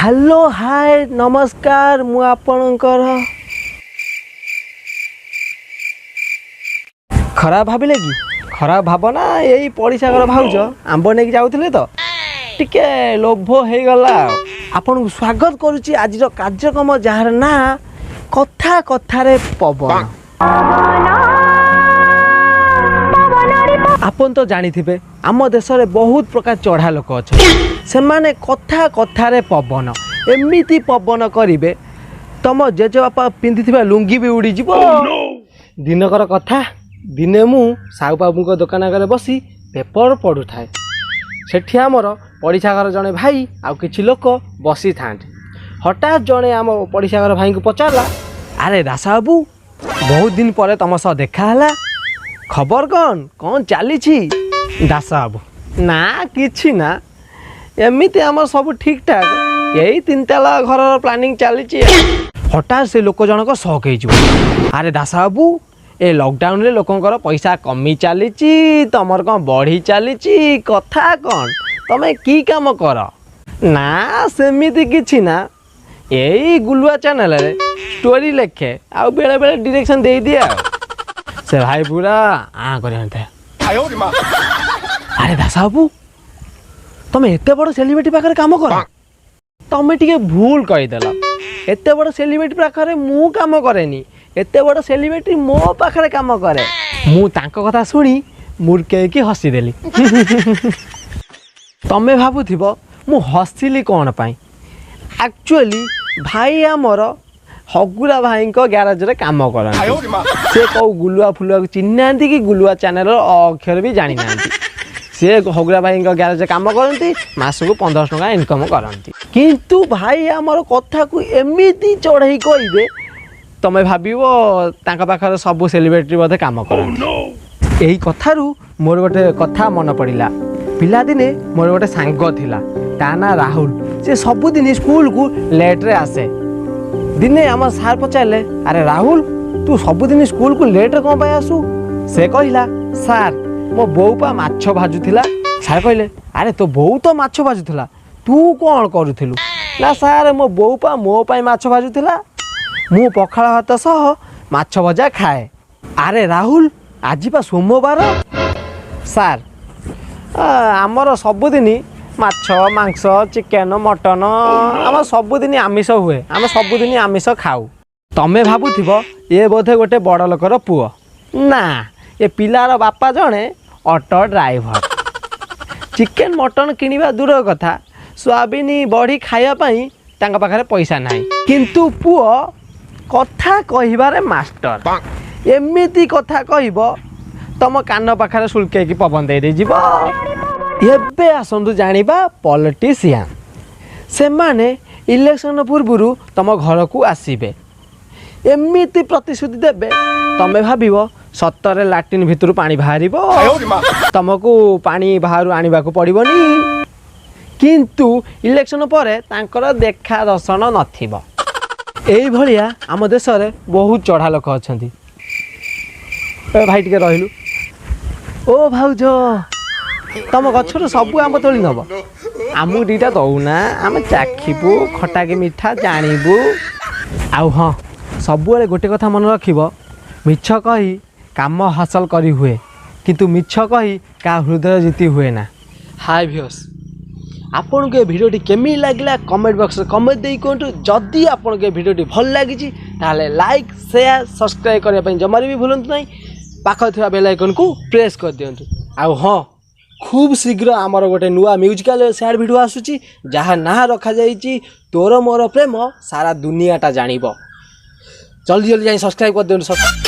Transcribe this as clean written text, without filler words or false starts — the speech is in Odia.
ହ୍ୟାଲୋ, ହାଏ, ନମସ୍କାର। ମୁଁ ଆପଣଙ୍କର ଖରାପ ଭାବିଲେ କି? ଖରାପ ଭାବନା। ଏଇ ପଡ଼ିଶା ଘର ଭାଉଜ ଆମ୍ବ ନେଇକି ଯାଉଥିଲେ ତ ଟିକେ ଲୋଭ ହେଇଗଲା। ଆଉ ଆପଣଙ୍କୁ ସ୍ୱାଗତ କରୁଛି ଆଜିର କାର୍ଯ୍ୟକ୍ରମ, ଯାହାର ନାଁ କଥା କଥାରେ ପବନ। ଆପଣ ତ ଜାଣିଥିବେ, ଆମ ଦେଶରେ ବହୁତ ପ୍ରକାର ଚଢ଼ା ଲୋକ ଅଛନ୍ତି। ସେମାନେ କଥା କଥାରେ ପବନ, ଏମିତି ପବନ କରିବେ, ତମ ଜେଜେବାପା ପିନ୍ଧିଥିବା ଲୁଙ୍ଗି ବି ଉଡ଼ିଯିବ। ଦିନକର କଥା, ଦିନେ ମୁଁ ସାହୁ ବାବୁଙ୍କ ଦୋକାନ ଆଗରେ ବସି ପେପର ପଢ଼ୁଥାଏ। ସେଠି ଆମର ପଡ଼ିଶା ଘର ଜଣେ ଭାଇ ଆଉ କିଛି ଲୋକ ବସିଥାନ୍ତି। ହଠାତ୍ ଜଣେ ଆମ ପଡ଼ିଶା ଘର ଭାଇଙ୍କୁ ପଚାରିଲା, "ଆରେ ଦାସ ବାବୁ, ବହୁତ ଦିନ ପରେ ତମ ସହ ଦେଖା ହେଲା, ଖବର କ'ଣ? କ'ଣ ଚାଲିଛି?" ଦାସ ବାବୁ, "ନା, କିଛି ନା, ଏମିତି ଆମର ସବୁ ଠିକ୍ ଠାକ୍, ଏଇ ତିନିତାଲା ଘରର ପ୍ଲାନିଂ ଚାଲିଛି ଆଉ।" ହଠାତ୍ ସେ ଲୋକ ଜଣକ ସକ୍ ହେଇଯିବ। "ଆରେ ଦାସ ବାବୁ, ଏ ଲକଡାଉନରେ ଲୋକଙ୍କର ପଇସା କମି ଚାଲିଛି, ତମର କ'ଣ ବଢ଼ି ଚାଲିଛି? କଥା କ'ଣ? ତମେ କି କାମ କର?" "ନା, ସେମିତି କିଛି ନା, ଏଇ ଗୁଲୁଆ ଚ୍ୟାନେଲରେ ଷ୍ଟୋରି ଲେଖେ ଆଉ ବେଳେବେଳେ ଡିରେକ୍ସନ୍ ଦେଇଦିଏ।" ଆଉ ସେ ଭାଇ ପୁରା ଆଁ କରି ଆଣିଥାଏ। "ଆରେ ଦାସ ବାବୁ, ତମେ ଏତେ ବଡ଼ ସେଲିବ୍ରିଟି ପାଖରେ କାମ କର?" "ତମେ ଟିକେ ଭୁଲ କହିଦେଲ। ଏତେ ବଡ଼ ସେଲିବ୍ରିଟି ପାଖରେ ମୁଁ କାମ କରେନି, ଏତେ ବଡ଼ ସେଲିବ୍ରିଟି ମୋ ପାଖରେ କାମ କରେ।" ମୁଁ ତାଙ୍କ କଥା ଶୁଣି ମୁର୍କେଇକି ହସିଦେଲି। ତମେ ଭାବୁଥିବ ମୁଁ ହସିଲି କ'ଣ ପାଇଁ। ଆକ୍ଚୁଆଲି ଭାଇ ଆମର ହଗୁରା ଭାଇଙ୍କ ଗ୍ୟାରେଜରେ କାମ କରନ୍ତି। ସେ କେଉଁ ଗୁଲୁଆ ଫୁଲୁଆକୁ ଚିହ୍ନି ନାହାନ୍ତି କି ଗୁଲୁଆ ଚ୍ୟାନେଲର ଅ ଅକ୍ଷର ବି ଜାଣିନାହାନ୍ତି। ସେ ହଗୁରା ଭାଇଙ୍କ ଗ୍ୟାରେଜରେ କାମ କରନ୍ତି, ମାସକୁ 1500 ଟଙ୍କା ଇନକମ୍ କରନ୍ତି। କିନ୍ତୁ ଭାଇ ଆମର କଥାକୁ ଏମିତି ଚଢ଼େଇ କହିବେ, ତମେ ଭାବିବ ତାଙ୍କ ପାଖରେ ସବୁ ସେଲିବ୍ରିଟି ବୋଧେ କାମ କରନ୍ତି। ଏଇ କଥାରୁ ମୋର ଗୋଟେ କଥା ମନେ ପଡ଼ିଲା। ପିଲାଦିନେ ମୋର ଗୋଟେ ସାଙ୍ଗ ଥିଲା, ତା ନାଁ ରାହୁଲ। ସେ ସବୁଦିନ ସ୍କୁଲକୁ ଲେଟ୍ରେ ଆସେ। ଦିନେ ଆମ ସାର୍ ପଚାରିଲେ, "ଆରେ ରାହୁଲ, ତୁ ସବୁଦିନ ସ୍କୁଲକୁ ଲେଟ୍ରେ କ'ଣ ପାଇଁ ଆସୁ?" ସେ କହିଲା, "ସାର୍, ମୋ ବୋଉ ପା ମାଛ ଭାଜୁଥିଲା।" ସାର୍ କହିଲେ, "ଆରେ ତୋ ବୋଉ ତ ମାଛ ଭାଜୁଥିଲା, ତୁ କ'ଣ କରୁଥିଲୁ?" "ନା ସାର୍, ମୋ ବୋଉ ପା ମୋ ପାଇଁ ମାଛ ଭାଜୁଥିଲା। ମୁଁ ପଖାଳ ଭାତ ସହ ମାଛ ଭଜା ଖାଏ।" "ଆରେ ରାହୁଲ, ଆଜି ପା ସୋମବାର।" "ସାର୍, ଆମର ସବୁଦିନ ମାଛ, ମାଂସ, ଚିକେନ, ମଟନ, ଆମର ସବୁଦିନ ଆମିଷ ହୁଏ। ଆମେ ସବୁଦିନ ଆମିଷ ଖାଉ।" ତମେ ଭାବୁଥିବ ଏ ବୋଧେ ଗୋଟେ ବଡ଼ ଲୋକର ପୁଅ। ନା, ଏ ପିଲାର ବାପା ଜଣେ ଅଟୋ ଡ୍ରାଇଭର। ଚିକେନ ମଟନ କିଣିବା ଦୂର କଥା, ସୋୟାବିନ ବଢ଼ି ଖାଇବା ପାଇଁ ତାଙ୍କ ପାଖରେ ପଇସା ନାହିଁ। କିନ୍ତୁ ପୁଅ କଥା କହିବାରେ ମାଷ୍ଟର। ଏମିତି କଥା କହିବ, ତମ କାନ ପାଖରେ ସୁଲକେଇକି ପବନ ଦେଇ ଦେଇଯିବ। ଏବେ ଆସନ୍ତୁ ଜାଣିବା ପଲିଟିସିଆନ୍। ସେମାନେ ଇଲେକ୍ସନ ପୂର୍ବରୁ ତମ ଘରକୁ ଆସିବେ, ଏମିତି ପ୍ରତିଶ୍ରୁତି ଦେବେ, ତମେ ଭାବିବ ସତରେ ଲାଟ୍ରିନ୍ ଭିତରୁ ପାଣି ବାହାରିବ, ତମକୁ ପାଣି ବାହାରୁ ଆଣିବାକୁ ପଡ଼ିବନି। କିନ୍ତୁ ଇଲେକ୍ସନ ପରେ ତାଙ୍କର ଦେଖା ଦର୍ଶନ ନଥିବ। ଏଇଭଳିଆ ଆମ ଦେଶରେ ବହୁତ ଚଢ଼ା ଲୋକ ଅଛନ୍ତି। ଏ ଭାଇ, ଟିକେ ରହିଲୁ। ଓ ଭାଉଜ, ତମ ଗଛରୁ ସବୁ ଆମ୍ବ ତୋଳି ନବ, ଆମକୁ ଦୁଇଟା ଦଉନା, ଆମେ ଚାଖିବୁ, ଖଟା କି ମିଠା ଜାଣିବୁ। ଆଉ ହଁ, ସବୁବେଳେ ଗୋଟେ କଥା ମନେ ରଖିବ, ମିଛ କହି କାମ ହାସଲ କରି ହୁଏ, କିନ୍ତୁ ମିଛ କହି କାହା ହୃଦୟ ଜିତି ହୁଏ ନା। ହାଇ ଭିଉଅର୍ସ, ଆପଣଙ୍କୁ ଏ ଭିଡ଼ିଓଟି କେମିତି ଲାଗିଲା କମେଣ୍ଟ ବକ୍ସରେ କମେଣ୍ଟ ଦେଇ କୁହନ୍ତୁ। ଯଦି ଆପଣଙ୍କୁ ଏ ଭିଡ଼ିଓଟି ଭଲ ଲାଗିଛି, ତାହେଲେ ଲାଇକ୍, ସେୟାର, ସବସ୍କ୍ରାଇବ୍ କରିବା ପାଇଁ ଜମାରେ ବି ଭୁଲନ୍ତୁ ନାହିଁ। ପାଖରେ ଥିବା ବେଲ୍ ଆଇକନ୍କୁ ପ୍ରେସ୍ କରିଦିଅନ୍ତୁ। ଆଉ ହଁ, ଖୁବ୍ ଶୀଘ୍ର ଆମର ଗୋଟେ ନୂଆ ମ୍ୟୁଜିକାଲ ସେୟାର ଭିଡ଼ିଓ ଆସୁଛି, ଯାହା ନାଁ ରଖାଯାଇଛି ତୋର ମୋର ପ୍ରେମ ସାରା ଦୁନିଆଟା ଜାଣିବ। ଜଲ୍ଦି ଜଲ୍ଦି ଯାଇ ସବସ୍କ୍ରାଇବ୍ କରିଦିଅନ୍ତୁ।